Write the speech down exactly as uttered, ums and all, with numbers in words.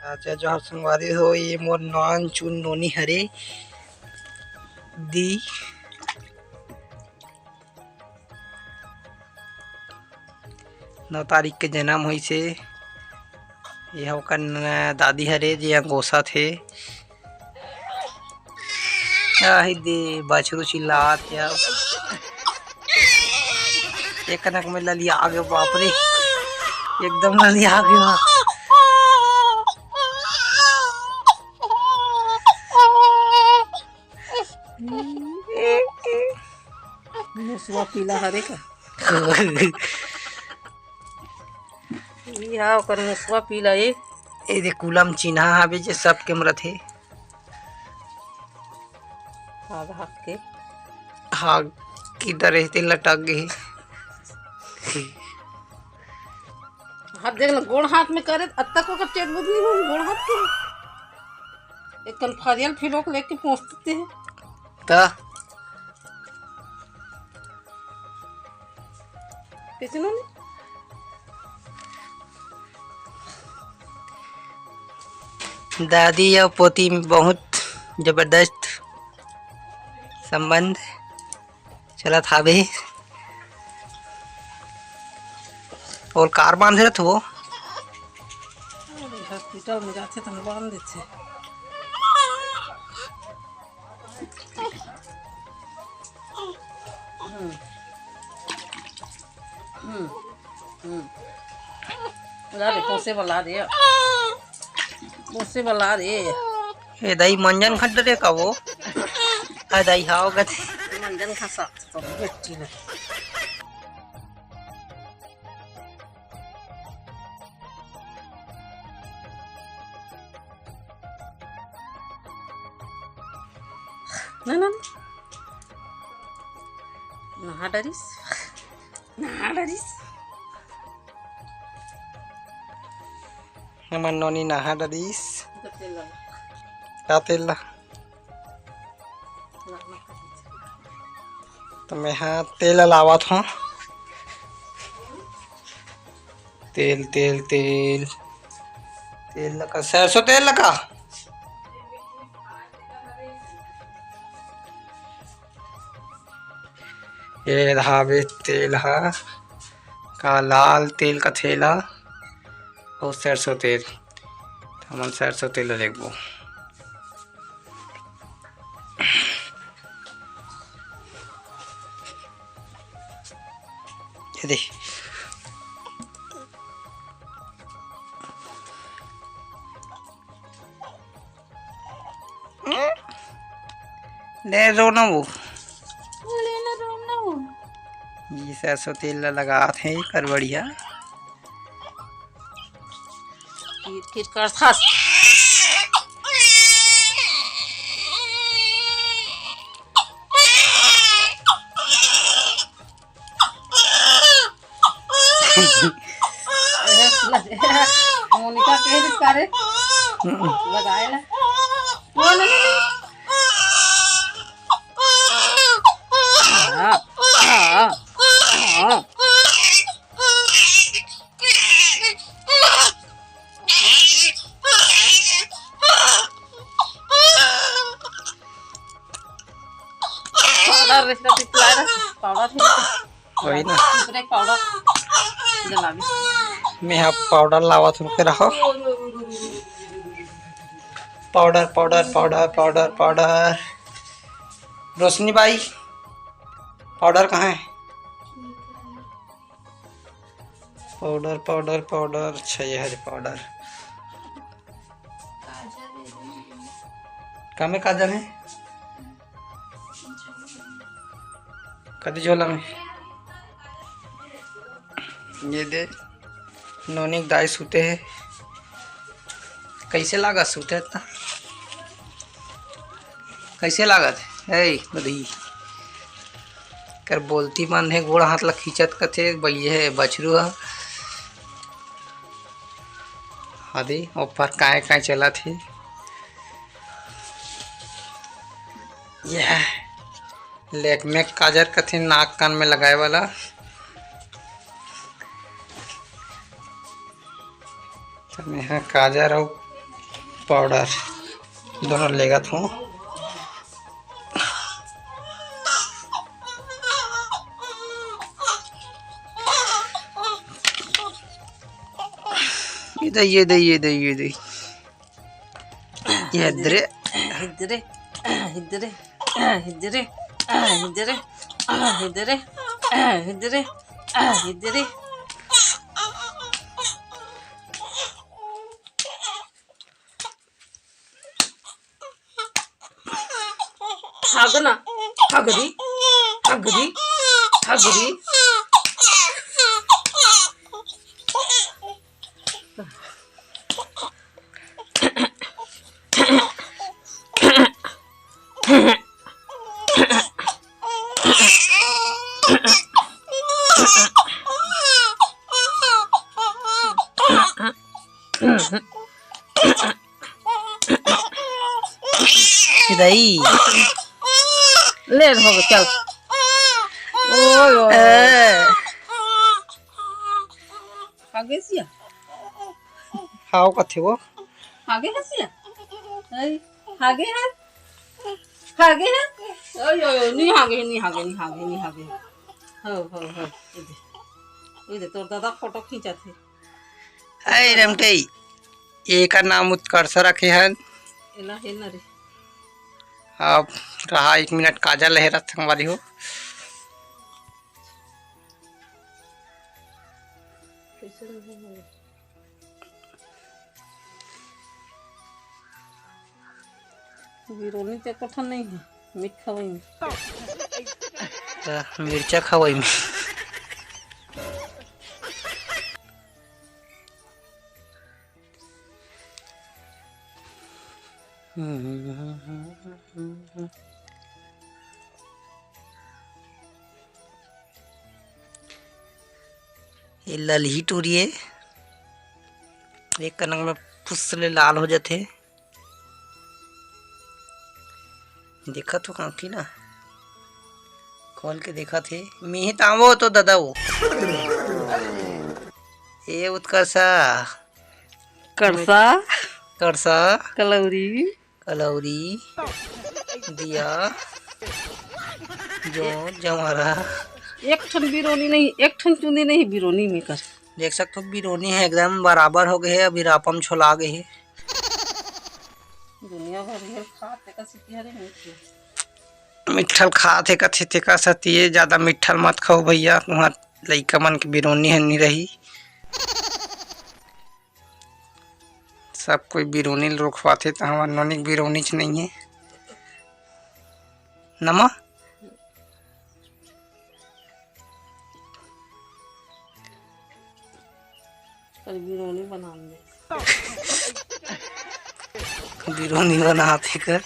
अच्छा, जोहार संगवारी हो, ये मोर नान चुन नोनी हरे दी। नौ तारीख के जन्म होइस हे। ये ओकर न-, दादी हरे, जे ह गोसत हे। आही दे, बछरू चिल्लात हे अब। एक कनक में ललिया आगे, बाप रे, एकदम ललिया आगे। मुसवा पीला हरे का? इहा ओकर मुसवा पीला ए। ए दे कुलम चिन्हा हावे जे सबके मरत हे। हाग हाग के। हाग की डरे ते लटक गए। हाथ देख ना, गोड़ हाथ में करे, अत्ता को का चेत बुद्धि हो, गोड़ हाथ के। एक कन फारियल फिलोक लेके पहुंचते हैं। ता किसने ने? दादी या पोती में बहुत जबरदस्त संबंध चलत हावे। और कार बांधे रहत हो? हॉस्पिटल में जाथे त बांध देथे। हम्म। हम्म। हम्म। ला रे, पोसे वाला रे। पोसे वाला रे। ए दाई, मंजन खट रे का वो? आ दाई, हाव गत। मंजन खा सा, तो बेटी ने। ना, ना, ना। नहा डरिस। नहा डरिस। हमर नोनी नहा डरिस। का तेल ला? तो मैं हा तेल लावत हूँ। तेल, तेल, तेल। तेल लगा, सरसों तेल लगा। ये रहावे तेल हा, का लाल तेल का थैला और सरसों तेल। हमन सरसों तेल लेगबो। ये दे। ले रो ना वो। ले ना रो ना वो। ये सरसों तेल ला लगात हे कर बढ़िया। फिर, फिर कर थस। मोनिका कह दिस का रे? लगाए ला। वो नहीं, नहीं। हाँ, हाँ, हाँ। पाउडर रहता पिपला रहा, पाउडर है। वही ना। दूसरे पाउडर जला दे। मैं यहाँ पाउडर लावा तुमके रहो। Powder, powder, powder, powder, powder. रोशनी बाई, पाउडर कहाँ है? पाउडर, पाउडर, पाउडर, अच्छा ये है पाउडर। कमे काजल है? कति झोला में? ये दे, नोनी के दाई सुते हे। कैसे लागत सुते त? कैसे लागत हे? ए, बदई। कर बोलती मन हे, गोड़ हाथ ला खींचत कथे, बइये हे, बछरू ह। हदे, ऊपर काय काय चलत हे। यह Lakme काजर कथे नाक कान में लगाए वाला। त मेहा काजर अउ पाउडर दोनों लेगत हूँ। ये दे, ये दे, ये दे, ये दे। ये दे। हिदरे, हिदरे, हिदरे, हिदरे, हिदरे, हिदरे, हिदरे, हिदरे। हागना, हागरी, हागरी, हागरी। दई। ले हो गया, चल। ओए, ओए। ए। आगे सिया। हाव कथे वो। आगे है सिया। आई, आगे है। आगे है। ओए, ओए, ओए, नहीं आगे, नहीं आगे, नहीं आगे, नहीं आगे। हो, हो, हो। ये दे। ये दे, तोर दादा फोटो खींचा थे। अरे रमटई, एकर नाम उत्कर्ष रखे हन। एला हे न रे। अब रहा एक मिनट, काजल लहरत संगवारी हो। बिरोनी ते कोठा नहीं है, मीठ खवई में। त मिर्चा खवई में। ये ललही टूरी हे, एक कनक में फुस ले लाल हो जाथे। देखत हो कांटी ना, खोल के देखत हे, मिही तांबो तो ददा वो। ए उत्कर्षा। करसा। करसा। कलौरी। कलौरी। दिया। जो जवारा। एक ठन बिरोनी नहीं, एक ठन चुंदी नहीं बिरोनी में कर। देख सकत हो बिरोनी हे एकदम बराबर हो गए हे, अभी रापम छोला गए हे। दुनिया भर हे खात तेकर सेती हरे मीठ। मिट्ठल खात हे कथे तेकर सेती, ये ज्यादा मिट्ठल मत खाओ भैया, तुम्हार लइका मन के बिरोनी ह नी रही। सब कोई बिरोनी ल रोखवाथे, त हमर नोनी के बिरोनी च नइये। नमा? कल बिरोनी बना ले। बिरोनी बनाथे कर।